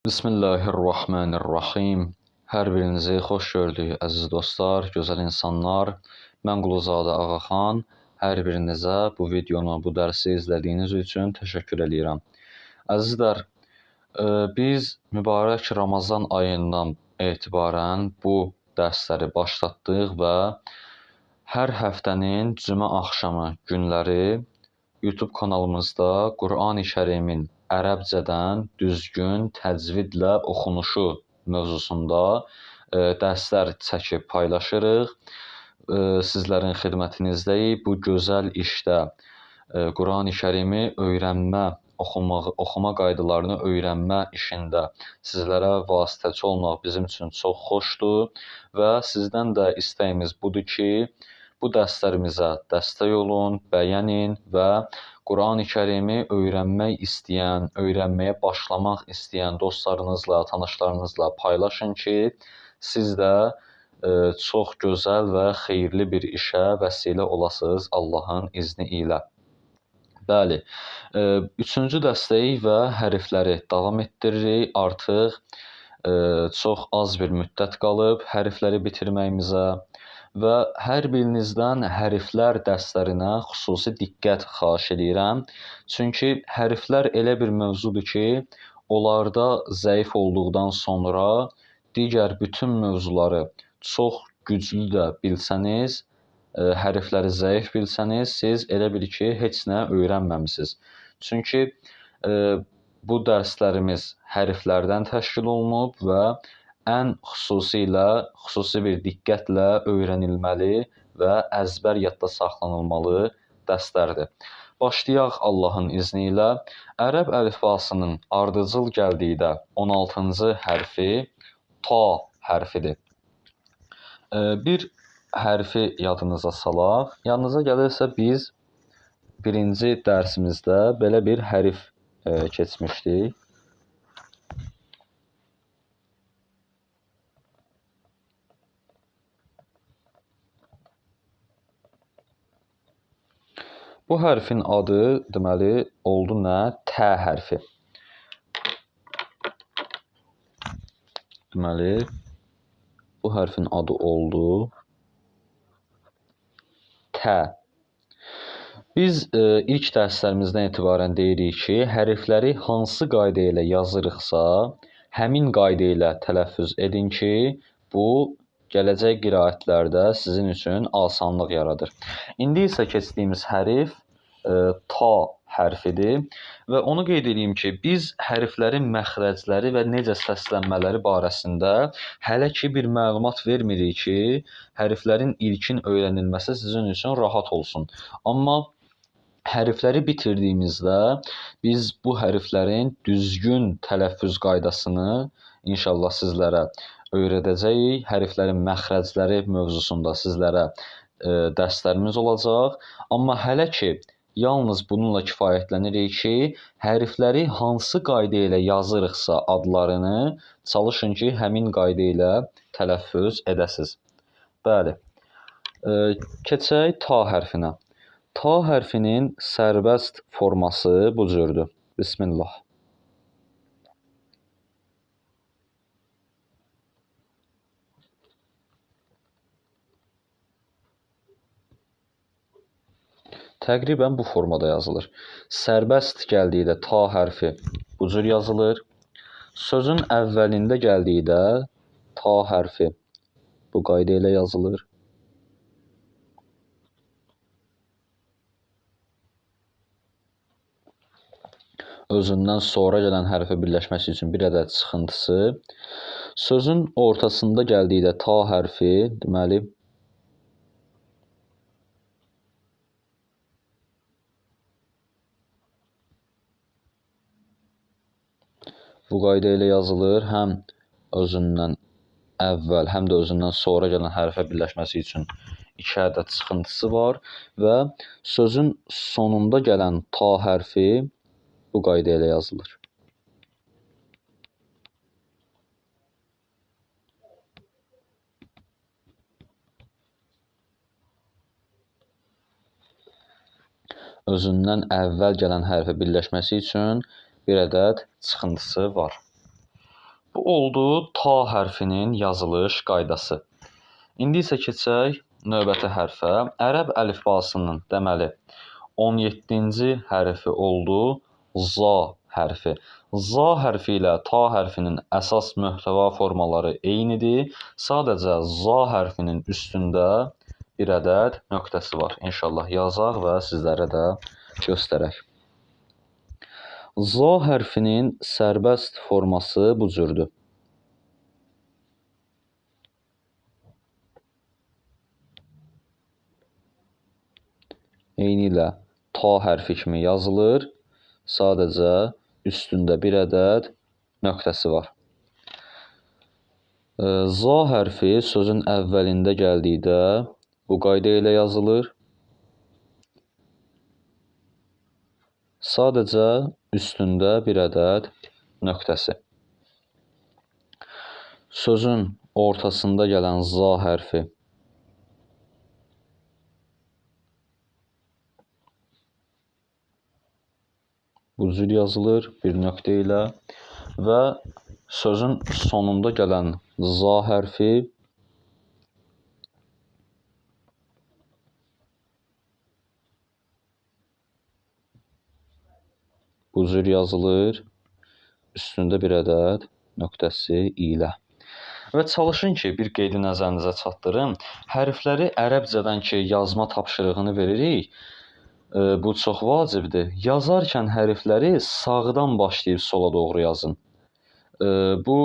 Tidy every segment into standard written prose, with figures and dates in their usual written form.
Bismillahirrahmanirrahim. Hər birinizi xoş gördük, əziz dostlar, gözəl insanlar. Mən Quluzadə Ağaxan. Hər birinizə bu videonu, bu dərsi izlədiyiniz üçün təşəkkür eləyirəm. Əzizlər, biz mübarək Ramazan ayından etibarən bu dərsləri başlatdıq və hər həftənin cümə axşamı günləri YouTube kanalımızda Qurani-Kərimin ərəbcədən düzgün təcvidlə oxunuşu mövzusunda dərslər çəkib paylaşırıq. Sizlərin xidmətinizdəyik. Bu gözəl işdə Qurani-Kərimi öyrənmə, oxuma qaydalarını öyrənmə işində sizlərə vasitəçi olmaq bizim üçün çox xoşdur və sizdən də istəyimiz budur ki, bu dərslərimizə dəstək olun, bəyənin və Qurani-Kərimi öyrənmək istəyən, öyrənməyə başlamaq istəyən dostlarınızla, tanışlarınızla paylaşın ki, siz də çox gözəl və xeyirli bir işə vəsilə olasınız Allahın izni ilə. Bəli, üçüncü dəstəyi və hərfləri davam etdiririk. Artıq çox az bir müddət qalıb hərfləri bitirməyimizə və hər birinizdən hərflər dərslərinə xüsusi diqqət xahiş eləyirəm. Çünki hərflər elə bir mövzudur ki, onlarda zəif olduqdan sonra digər bütün mövzuları çox güclü də bilsəniz, hərfləri zəif bilsəniz, siz elə bil ki, heç nə öyrənməmisiniz. Çünki bu dərslərimiz hərflərdən təşkil olunub və ən xüsusi bir diqqətlə öyrənilməli və əzbər yadda saxlanılmalı dərslərdir. Başlayaq Allahın izni ilə. Ərəb əlifbasının ardıcıl gəldikdə 16-cı hərfi Ta hərfidir. Bir hərfi yadınıza salaq. Yadınıza gəlirsə biz birinci dərsimizdə belə bir hərf keçmişdik. Bu hərfin adı, deməli, oldu nə? T hərfi. Deməli, bu hərfin adı oldu T. Biz ilk dərslərimizdən etibarən deyirik ki, hərfləri hansı qayda ilə yazırıqsa, həmin qayda ilə tələffüz edin ki, bu gələcək qiraətlərdə sizin üçün asanlıq yaradır. İndi isə keçdiyimiz hərf Ta hərfidir və onu qeyd edeyim ki, biz hərflərin məxrəcləri və necə səslənmələri barəsində hələ ki bir məlumat vermirik ki, hərflərin ilkin öyrənilməsi sizin üçün rahat olsun. Amma hərfləri bitirdiyimizdə biz bu hərflərin düzgün tələffüz qaydasını inşallah sizlərə öyrədəcəyik. Hərflərin məxrəcləri mövzusunda sizlərə dərslərimiz olacaq. Amma hələ ki, yalnız bununla kifayətlənirik ki, hərfləri hansı qayda ilə yazırıqsa adlarını, çalışın ki, həmin qayda ilə tələffüz edəsiniz. Bəli, keçək Ta hərfinə. Ta hərfinin sərbəst forması bu cürdür. Bismillah. Təqribən bu formada yazılır. Sərbəst gəldikdə Ta hərfi bu cür yazılır. Sözün əvvəlində gəldikdə Ta hərfi bu qayda ilə yazılır. Özündən sonra gələn hərfə birləşməsi üçün bir ədəd çıxıntısı. Sözün ortasında gəldikdə Ta hərfi, deməli, bu qayda ilə yazılır. Həm özündən əvvəl, həm də özündən sonra gələn hərfə birləşməsi üçün iki ədəd çıxıntısı var və sözün sonunda gələn Ta hərfi bu qayda ilə yazılır. Özündən əvvəl gələn hərfə birləşməsi üçün bir ədəd çıxıntısı var. Bu oldu ta hərfinin yazılış qaydası. İndi isə keçək növbəti hərfə. Ərəb əlifbasının deməli 17-ci hərfi oldu za hərfi. Za hərfi ilə ta hərfinin əsas möhtəva formaları eynidir. Sadəcə za hərfinin üstündə bir ədəd nöqtəsi var. İnşallah yazaq və sizlərə də göstərək. Za hərfinin sərbəst forması bu cürdür. Eynilə ta hərfi kimi yazılır. Sadəcə üstündə bir ədəd nöqtəsi var. Za hərfi sözün əvvəlində gəldikdə bu qayda ilə yazılır. Sadəcə üstündə bir ədəd nöqtəsi. Sözün ortasında gələn za hərfi bu cür yazılır bir nöqtə ilə və sözün sonunda gələn za hərfi bu cür yazılır, üstündə bir ədəd nöqtəsi ilə. Və çalışın ki, bir qeydi nəzərinizə çatdırım. Hərfləri ərəbcədən ki, yazma tapşırığını veririk, bu çox vacibdir. Yazarkən hərfləri sağdan başlayıb sola doğru yazın. Bu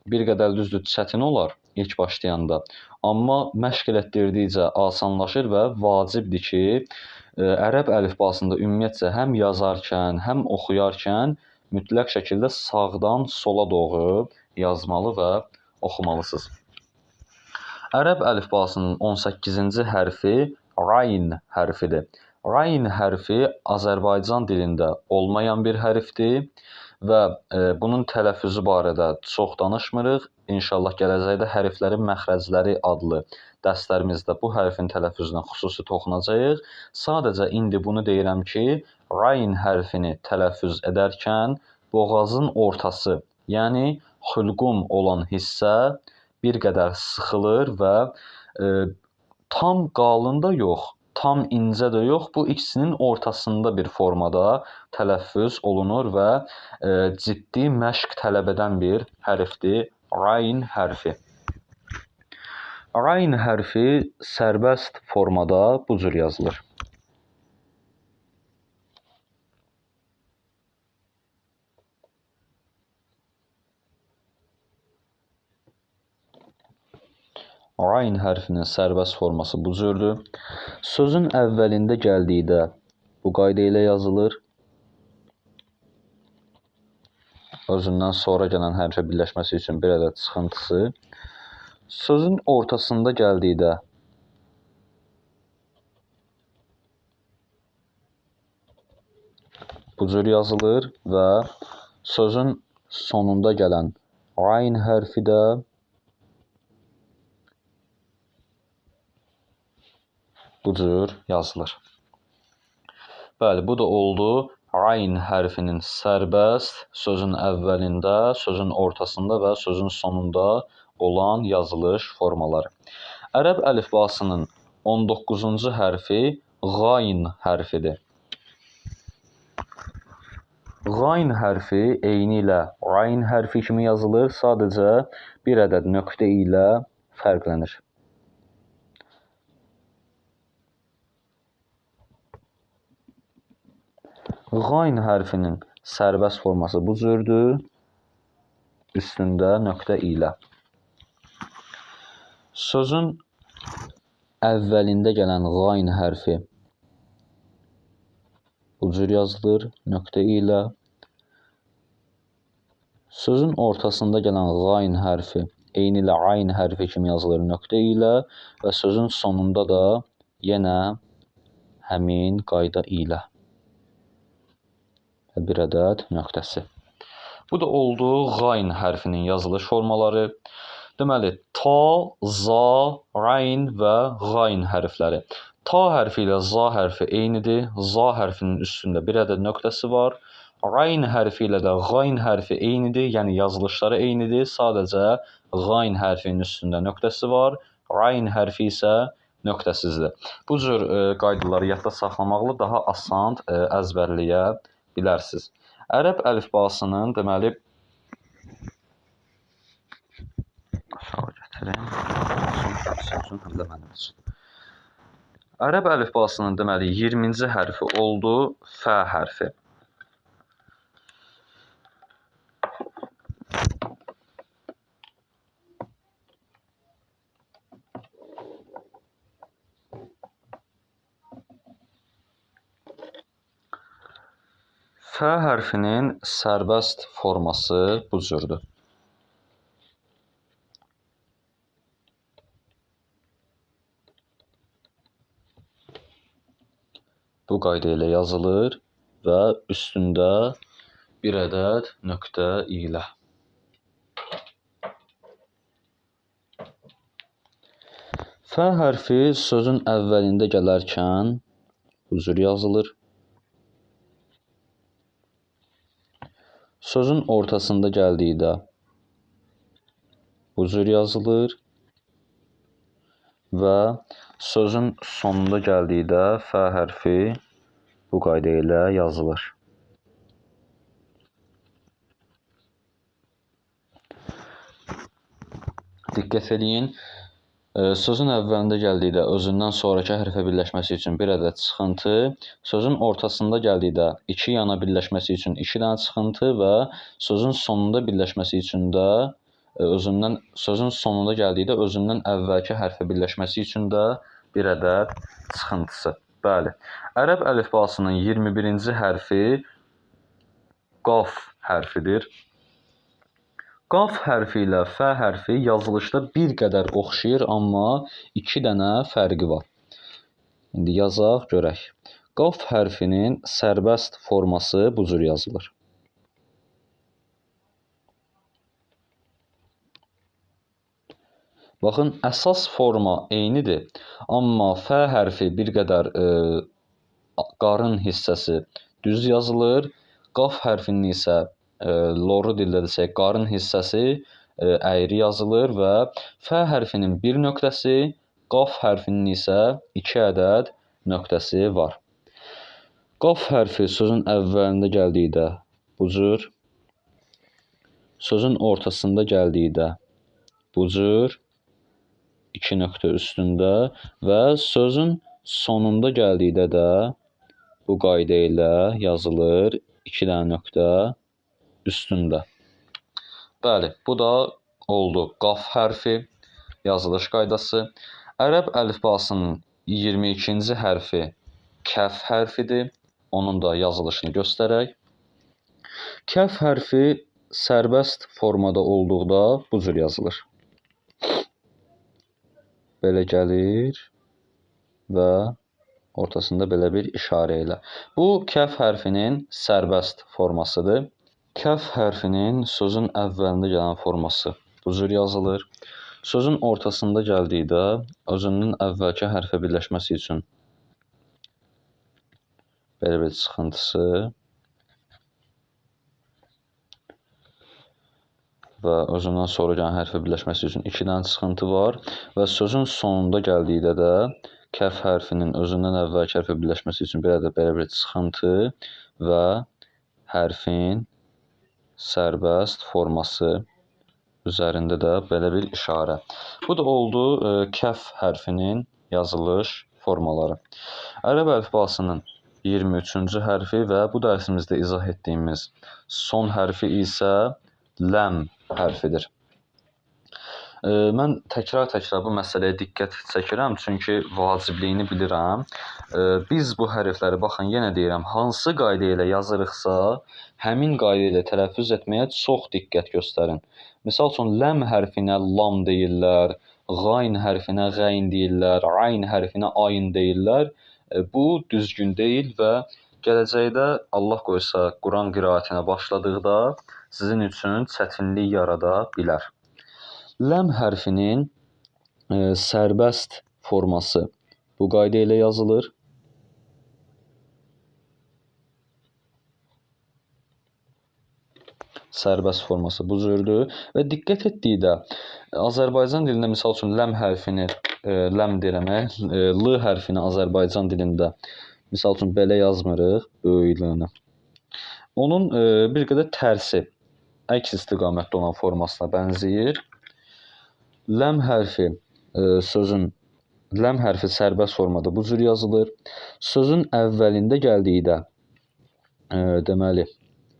bir qədər düzdür, çətin olar ilk başlayanda. Amma məşq elətdirdikcə asanlaşır və vacibdir ki, ərəb əlifbasında ümumiyyətcə həm yazarkən, həm oxuyarkən mütləq şəkildə sağdan sola doğru yazmalı və oxumalısınız. Ərəb əlifbasının 18-ci hərfi Rayn hərfidir. Rayn hərfi Azərbaycan dilində olmayan bir hərfdir və bunun tələffüzü barədə çox danışmırıq. İnşallah gələcəkdə hərflərin məxrəcləri adlı dərslərimizdə bu hərfin tələffüzünə xüsusi toxunacağıq. Sadəcə indi bunu deyirəm ki, Rayn hərfini tələffüz edərkən boğazın ortası, yəni xülqum olan hissə bir qədər sıxılır və tam qalın da yox, tam incə də yox, bu ikisinin ortasında bir formada tələffüz olunur və ciddi məşq tələb edən bir hərfdir Rayn hərfi. Rayn hərfi sərbəst formada bu cür yazılır. Rayn hərfinin sərbəst forması bu cürdür. Sözün əvvəlində gəldikdə bu qayda ilə yazılır. Özündən sonra gələn hərfə birləşməsi üçün bir ədəd çıxıntısı. Sözün ortasında gəldikdə bu cür yazılır və sözün sonunda gələn Rayn hərfi də bu cür yazılır. Bəli, bu da oldu Rayn hərfinin sərbəst sözün əvvəlində, sözün ortasında və sözün sonunda olan yazılış formaları. Ərəb əlifbasının 19-cu hərfi Qayn hərfidir. Qayn hərfi eynilə Rayn hərfi kimi yazılır, sadəcə bir ədəd nöqtə ilə fərqlənir. Qayn hərfinin sərbəst forması bu cürdür, üstündə nöqtə ilə. Sözün əvvəlində gələn qayn hərfi bu cür yazılır, nöqtə ilə. Sözün ortasında gələn qayn hərfi eynilə ayn hərfi kimi yazılır, nöqtə ilə və sözün sonunda da yenə həmin qayda ilə. Bir ədəd nöqtəsi. Bu da oldu qayn hərfinin yazılış formaları. Deməli, ta, za, rayn və qayn hərfləri. Ta hərfi ilə za hərfi eynidir. Za hərfinin üstündə bir ədəd nöqtəsi var. Ayn hərfi ilə də qayn hərfi eynidir, yəni yazılışları eynidir. Sadəcə qayn hərfinin üstündə nöqtəsi var, ayn hərfi isə nöqtəsizdir. Bu cür qaydaları yadda saxlamaqla daha asan əzbərləyə bilərsiniz. Ərəb əlifbasının deməli aşağı gətirim. Həm də mənim üçün. Ərəb əlifbasının deməli 20-ci hərfi oldu F hərfi. F hərfinin sərbəst forması bu cürdür. Bu qayda ilə yazılır və üstündə bir ədəd nöqtə ilə. F hərfi sözün əvvəlində gələrkən bu cür yazılır. Sözün ortasında gəldikdə bu cür yazılır və sözün sonunda gəldikdə F hərfi bu qayda ilə yazılır. Diqqət eləyin. Sözün əvvəlində gəldikdə özündən sonrakı hərfə birləşməsi üçün bir ədəd çıxıntı, sözün ortasında gəldikdə iki yana birləşməsi üçün iki dənə çıxıntı və sözün sonunda birləşməsi üçün də sözün sonunda gəldikdə özündən əvvəlki hərfə birləşməsi üçün də bir ədəd çıxıntısı. Bəli. Ərəb əlifbasının 21-ci hərfi qaf hərfidir. Qaf hərfi ilə F hərfi yazılışda bir qədər oxşayır, amma iki dənə fərqi var. İndi yazaq, görək. Qaf hərfinin sərbəst forması bu cür yazılır. Baxın, əsas forma eynidir, amma F hərfi bir qədər qarın hissəsi düz yazılır. Qaf hərfinin isə loru dildə desək, qarın hissəsi əyri yazılır və F hərfinin bir nöqtəsi, qaf hərfinin isə iki ədəd nöqtəsi var. Qaf hərfi sözün əvvəlində gəldikdə bu cür, sözün ortasında gəldikdə bu cür, iki nöqtə üstündə və sözün sonunda gəldikdə də bu qayda ilə yazılır, iki dənə nöqtə üstündə. Bəli, bu da oldu qaf hərfi yazılış qaydası. Ərəb əlifbasının 22-ci hərfi kəf hərfidir. Onun da yazılışını göstərək. Kəf hərfi sərbəst formada olduqda bu cür yazılır. Belə gəlir və ortasında belə bir işarə ilə. Bu kəf hərfinin sərbəst formasıdır. Kəf hərfinin sözün əvvəlində gələn forması bu cür yazılır. Sözün ortasında gəldikdə özündən əvvəlki hərfə birləşməsi üçün belə bir çıxıntısı və özündən sonra gələn hərfə birləşməsi üçün iki dənə çıxıntı var və sözün sonunda gəldikdə də kəf hərfinin özündən əvvəlki hərfə birləşməsi üçün belə də belə bir çıxıntı və hərfin sərbəst forması üzərində də belə bir işarə. Bu da oldu kəf hərfinin yazılış formaları. Ərəb əlifbasının 23-cü hərfi və bu dərsimizdə izah etdiyimiz son hərfi isə ləm hərfidir. Mən təkrar-təkrar bu məsələyə diqqət çəkirəm, çünki vacibliyini bilirəm. Biz bu hərfləri, baxın, yenə deyirəm, hansı qayda ilə yazırıqsa, həmin qayda ilə tələffüz etməyə çox diqqət göstərin. Misal üçün, ləm hərfinə lam deyirlər, qayn hərfinə qəyn deyirlər, ayn hərfinə ayn deyirlər. Bu düzgün deyil və gələcəkdə Allah qoysa Quran qiraətinə başladıqda sizin üçün çətinlik yarada bilər. Ləm hərfinin sərbəst forması bu qayda ilə yazılır. Sərbəst forması bu cürdür. Və diqqət etdikdə Azərbaycan dilində misal üçün ləm hərfini, ləm deyirəm, L hərfini Azərbaycan dilində misal üçün belə yazmırıq, böyük L-ni. Onun bir qədər tərsi, əks istiqamətdə olan formasına bənzəyir. Ləm hərfi sözün ləm hərfi sərbəst formada bu cür yazılır. Sözün əvvəlində gəldikdə deməli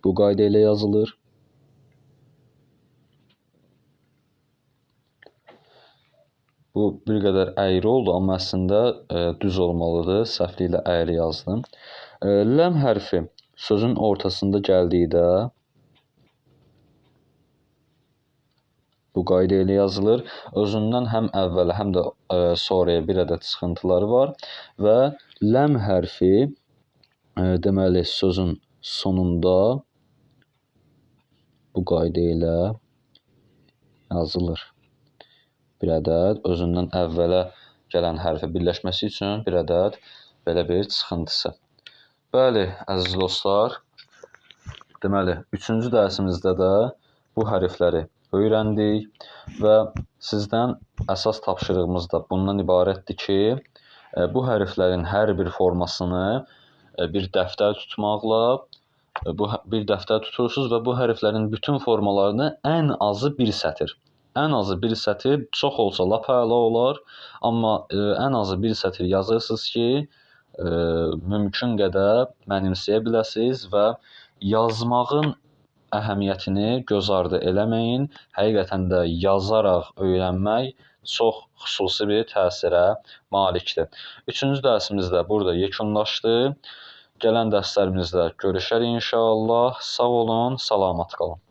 bu qayda ilə yazılır. Bu bir qədər əyri oldu, amma əslində düz olmalıdır. Səhvliklə əyri yazdım. Ləm hərfi sözün ortasında gəldikdə bu qayda ilə yazılır. Özündən həm əvvələ, həm də sonraya bir ədəd çıxıntıları var və ləm hərfi deməli sözün sonunda bu qayda ilə yazılır. Bir ədəd özündən əvvələ gələn hərfə birləşməsi üçün bir ədəd belə bir çıxıntısı. Bəli, əziz dostlar, deməli, üçüncü dərsimizdə də bu hərfləri öyrəndik və sizdən əsas tapşırığımız da bundan ibarətdir ki, bu hərflərin hər bir formasını bir dəftər tutmaqla, bu bir dəftər tutursunuz və bu hərflərin bütün formalarını ən azı bir sətir, ən azı bir sətir, çox olsa lap əla olar, amma ən azı bir sətir yazırsınız ki, mümkün qədər mənimsəyə biləsiniz və yazmağın əhəmiyyətini göz ardı eləməyin. Həqiqətən də yazaraq öyrənmək çox xüsusi bir təsirə malikdir. Üçüncü dərsimiz də burada yekunlaşdı. Gələn dərslərimizdə görüşərik inşallah. Sağ olun, salamat qalın.